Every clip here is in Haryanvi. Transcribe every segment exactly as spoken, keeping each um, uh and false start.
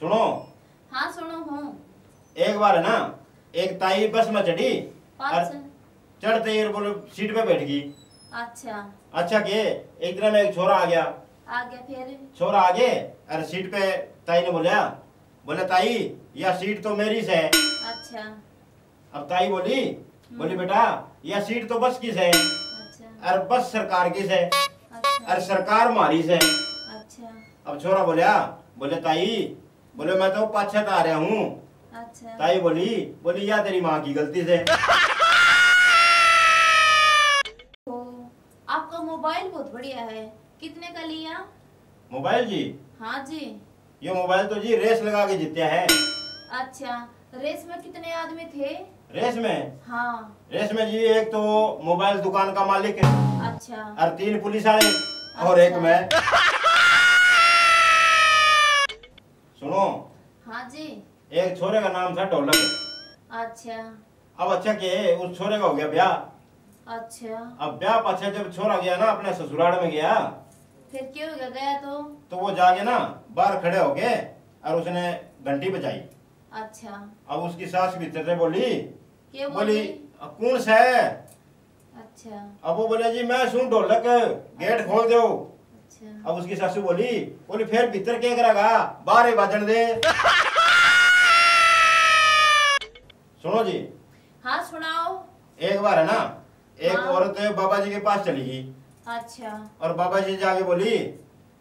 सुनो। हाँ, सुनो हूँ। एक बार है ना, एक ताई बस में चढ़ी और अच्छा। चढ़ते ही बोले सीट पे बैठ गई। अच्छा। अच्छा के एक दिन में एक छोरा आ गया। आ गया फिर? छोरा आ गए और सीट पे ताई ने बोला, बोले, "ताई, या सीट तो मेरी से।" अच्छा। अब ताई बोली, हम्म। बोली, "बेटा, या सीट तो बस की से, अच्छा। और बस सरकार की से, अच्छा। और सरकार मारी से।" अच्छा। अब छोरा बोला, बोले, "ताई," बोले, "मैं तो पाछे तो आ रहा हूँ।" अच्छा। ताई बोली, बोली, "या तेरी माँ की गलती से।" ओ, आपका मोबाइल बहुत बढ़िया है, कितने का लिया? मोबाइल जी? हाँ जी। ये मोबाइल तो जी रेस लगा के जीत्या है। अच्छा, रेस में कितने आदमी थे? रेस में? हाँ। रेस में जी एक तो मोबाइल दुकान का मालिक, अच्छा। और तीन पुलिस वाले, और एक अच्छा। मैं। सुनो। हाँ जी। एक छोरे का नाम था ढोलक। अच्छा। अब अच्छा के उस छोरे का हो गया ब्याह। अच्छा। अब ब्याह पाछे जब छोरा गया ना, अपने ससुराल में गया, फिर क्या हो गया, गया तो? तो वो जाके ना बाहर खड़े हो गए और उसने घंटी बजाई। अच्छा। अब उसकी सास भीतर से बोली, क्या बोली? बोली, "कौन सा है?" अच्छा। अब वो बोले, "जी मैं सूं ढोलक, गेट खोल दो।" अच्छा। अब उसकी सासू बोली, बोली, "फिर भीतर के करेगा, बाहर ही बाजन दे।" सुनो जी। हाँ, सुनाओ। एक बार है ना, एक हाँ। औरत बाबा जी के पास चली गई। अच्छा। और बाबा जी जाके बोली,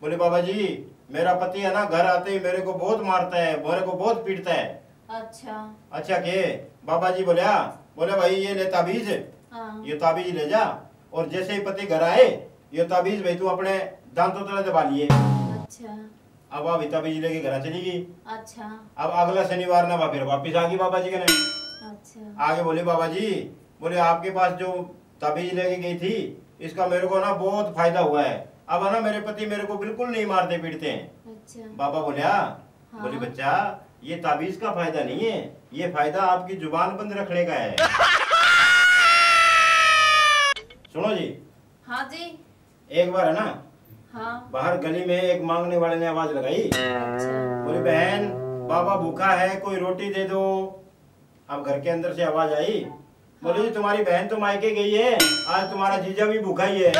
बोले, "बाबा जी, मेरा पति है ना, घर आते ही मेरे को बहुत मारता है, मेरे को बहुत पीटता है।" अच्छा। अच्छा के बाबा जी बोला, बोले, "भाई, ये ले ताबीज, हाँ। ये ताबीज ले जा, और जैसे ही पति घर आए, ये ताबीज भाई तू अपने दांतों तले दबा लिए।" अच्छा। अब भाभी ताबीज लेके घर चली गई। अच्छा। अब अगला शनिवार ना फिर वापस आ गई बाबा जी के ने। अच्छा। आगे बोली, "बाबा जी," बोले, "आपके पास जो ताबीज लेके गई थी, इसका मेरे को ना बहुत फायदा हुआ है। अब है ना, मेरे पति मेरे को बिल्कुल नहीं मारते पीटते हैं।" अच्छा। बाबा बोले, हाँ। बोले, "बच्चा, ये ताबीज का फायदा नहीं है, ये फायदा आपकी जुबान बंद रखने का है।" सुनो जी। हाँ जी। एक बार है ना, हाँ। बाहर गली में एक मांगने वाले ने आवाज लगाई। अच्छा। बोली, "बहन, बाबा भूखा है, कोई रोटी दे दो।" अब घर के अंदर से आवाज आई, बोली, हाँ। "तुम्हारी बहन तो मायके गई है, आज तुम्हारा जीजा भी भूखा ही है।"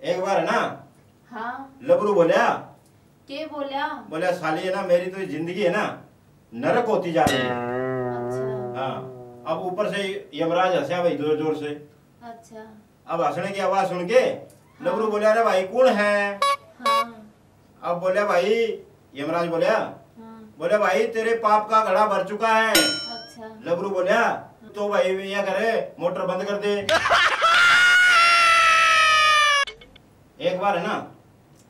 एक बार है ना, हाँ। लबरू बोल्या, के बोल्या? बोल्या, "साली है ना, मेरी तो जिंदगी है ना, नरक होती जा रही है।" अच्छा। हाँ। अब ऊपर से यमराज हंसा भाई जोर जोर से। अच्छा। अब हंसने की आवाज सुन के हाँ। लबरू बोल्या, "अरे भाई, कौन है?" हाँ। अब बोल्या, "भाई," यमराज बोल्या, हाँ। बोल्या, "भाई, तेरे पाप का घड़ा भर चुका है।" अच्छा। लबरू बोल्या, "तो भाई, ये करे, मोटर बंद कर दे।" एक बार है ना,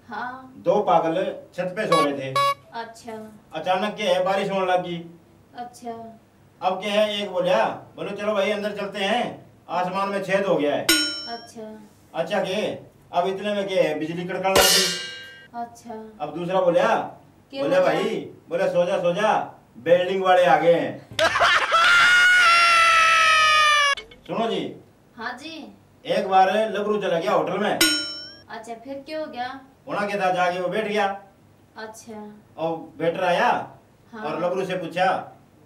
हाँ। दो पागल छत पे सो रहे थे। अच्छा। अचानक के है, बारिश होने लग गई। अच्छा। अब के है, एक बोल्या, बोलो, "चलो भाई, अंदर चलते हैं, आसमान में छेद हो गया है।" अच्छा। अच्छा के, अब इतने में के है, बिजली कड़कने लग गई। अच्छा। अब दूसरा बोल्या, के बोले, बोल्या? "भाई," बोले, "सो जा, सो जा, बिल्डिंग वाले आ गए हैं।" सुनो जी, हाँ जी। एक बार लबरू चला गया होटल में। अच्छा, फिर क्या हो गया? उन्हें के था, जाके वो बैठ गया। अच्छा। और वेटर आया हाँ। और लबरू से पूछा,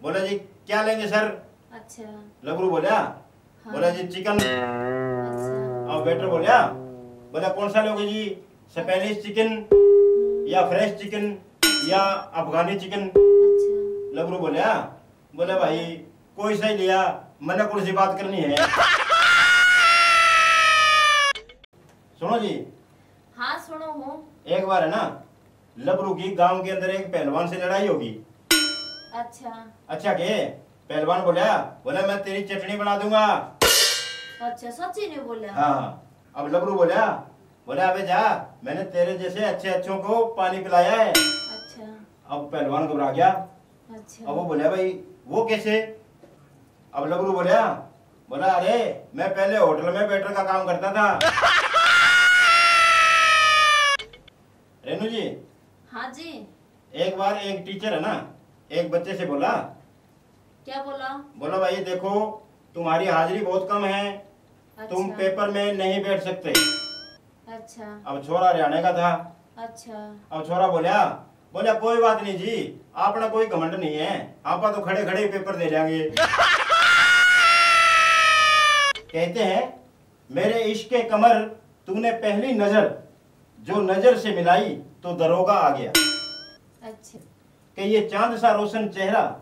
बोला, "जी, क्या लेंगे सर?" अच्छा। लबरू बोला, हाँ। बोला, "जी, चिकन।" अच्छा। और वेटर बोला, बोला, "कौन सा लोगे जी, स्पेनिश चिकन हम्म। या फ्रेंच चिकन या अफगानी चिकन?" अच्छा। लबरू बोला, बोले, "भाई, कोई सही लिया, मैंने कौन सी बात करनी है।" सुनो जी। हाँ, सुनो हूँ। एक बार है ना, लबरू की गांव के अंदर एक पहलवान से लड़ाई होगी। अच्छा। अच्छा के, पहलवान बोला, बोला, "मैं तेरी चटनी बना दूंगा।" अच्छा, सच्ची ने बोला? हाँ। अब लबरू बोला, बोला, "अबे जा, मैंने तेरे जैसे अच्छे अच्छों को पानी पिलाया है।" अच्छा। अब पहलवान घबरा गया। अच्छा। अब वो बोला, "भाई, वो कैसे?" अब लबरू बोला, बोला, "अरे, मैं पहले होटल में वेटर का काम करता था।" रेनू जी। हाँ जी। एक बार एक टीचर है ना, एक बच्चे से बोला, क्या बोला? बोला, "भाई देखो, तुम्हारी हाजिरी बहुत कम है, तुम अच्छा। पेपर में नहीं बैठ सकते।" अच्छा। अब छोरा हरियाणा का था, अच्छा। अब छोरा बोला, बोला, "कोई बात नहीं जी, आपने कोई घमंड नहीं है, आपा तो खड़े खड़े ही पेपर दे लेंगे।" कहते हैं, "मेरे इश्क कमर, तूने पहली नजर जो नजर से मिलाई तो दरोगा आ गया।" अच्छा। कि ये चांद सा रोशन चेहरा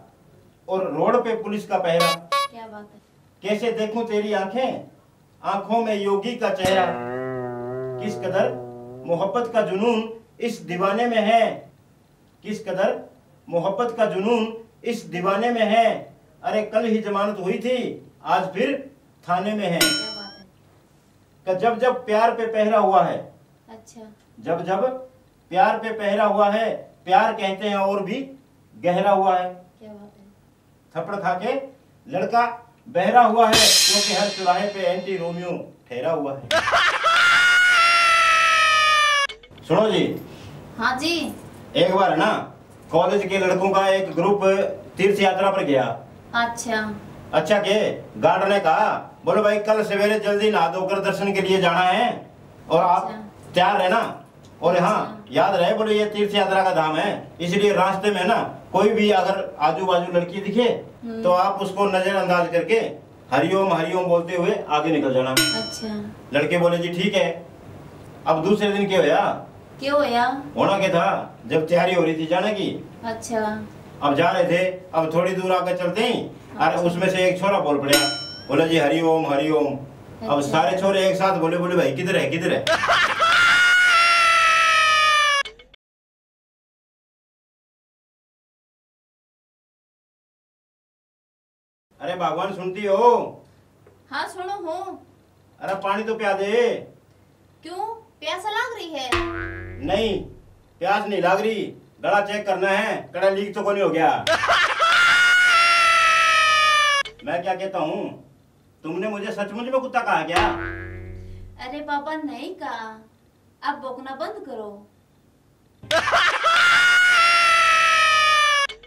और रोड पे पुलिस का पहरा। क्या बात है। कैसे देखूं तेरी आंखें, आंखों में योगी का चेहरा। किस कदर मोहब्बत का जुनून इस दीवाने में है, किस कदर मोहब्बत का जुनून इस दीवाने में है। अरे, कल ही जमानत हुई थी, आज फिर थाने में है। क्या बात है। कि जब जब प्यार पे पहरा हुआ है। अच्छा। जब जब प्यार पे पहरा हुआ है, प्यार कहते हैं और भी गहरा हुआ है। क्या बात है। थप्पड़ खा के लड़का बहरा हुआ है, क्योंकि हर चौराहे पे एंटी रोमियो ठहरा हुआ है। सुनो जी। हाँ जी। एक बार है ना, कॉलेज के लड़कों का एक ग्रुप तीर्थ यात्रा पर गया। अच्छा। अच्छा के गार्ड ने कहा, "बोलो भाई, कल सवेरे जल्दी नहा धोकर दर्शन के लिए जाना है और आप अच्छा। तैयार रहना।" और हाँ, अच्छा। याद रहे, बोले, ये तीर्थ यात्रा का धाम है, इसलिए रास्ते में ना कोई भी अगर आजू बाजू लड़की दिखे, हम्म। तो आप उसको नजरअंदाज करके हरिओम हरिओम बोलते हुए आगे निकल जाना। अच्छा। लड़के बोले, "जी ठीक है।" अब दूसरे दिन क्या होया? क्या होया? होना क्या था, जब तैयारी हो रही थी जाने की। अच्छा। अब जा रहे थे, अब थोड़ी दूर आगे चलते ही, अरे अच्छा। उसमें से एक छोरा बोल पड़ा, बोला, "जी हरिओम हरिओम।" अब अच्छा। सारे छोरे एक साथ बोले, बोले, "भाई किधर है, किधर है?" अरे भगवान, सुनती हो? हाँ, सुनो हूँ। अरे पानी तो प्या दे। क्यों, प्यास लाग रही है? नहीं, प्यास नहीं लाग रही, गला चेक करना है, कड़ा लीक तो कोनी हो गया। मैं क्या कहता हूँ, तुमने मुझे सचमुच में कुत्ता कहा क्या? अरे बाबा, नहीं कहा। अब भौंकना बंद करो।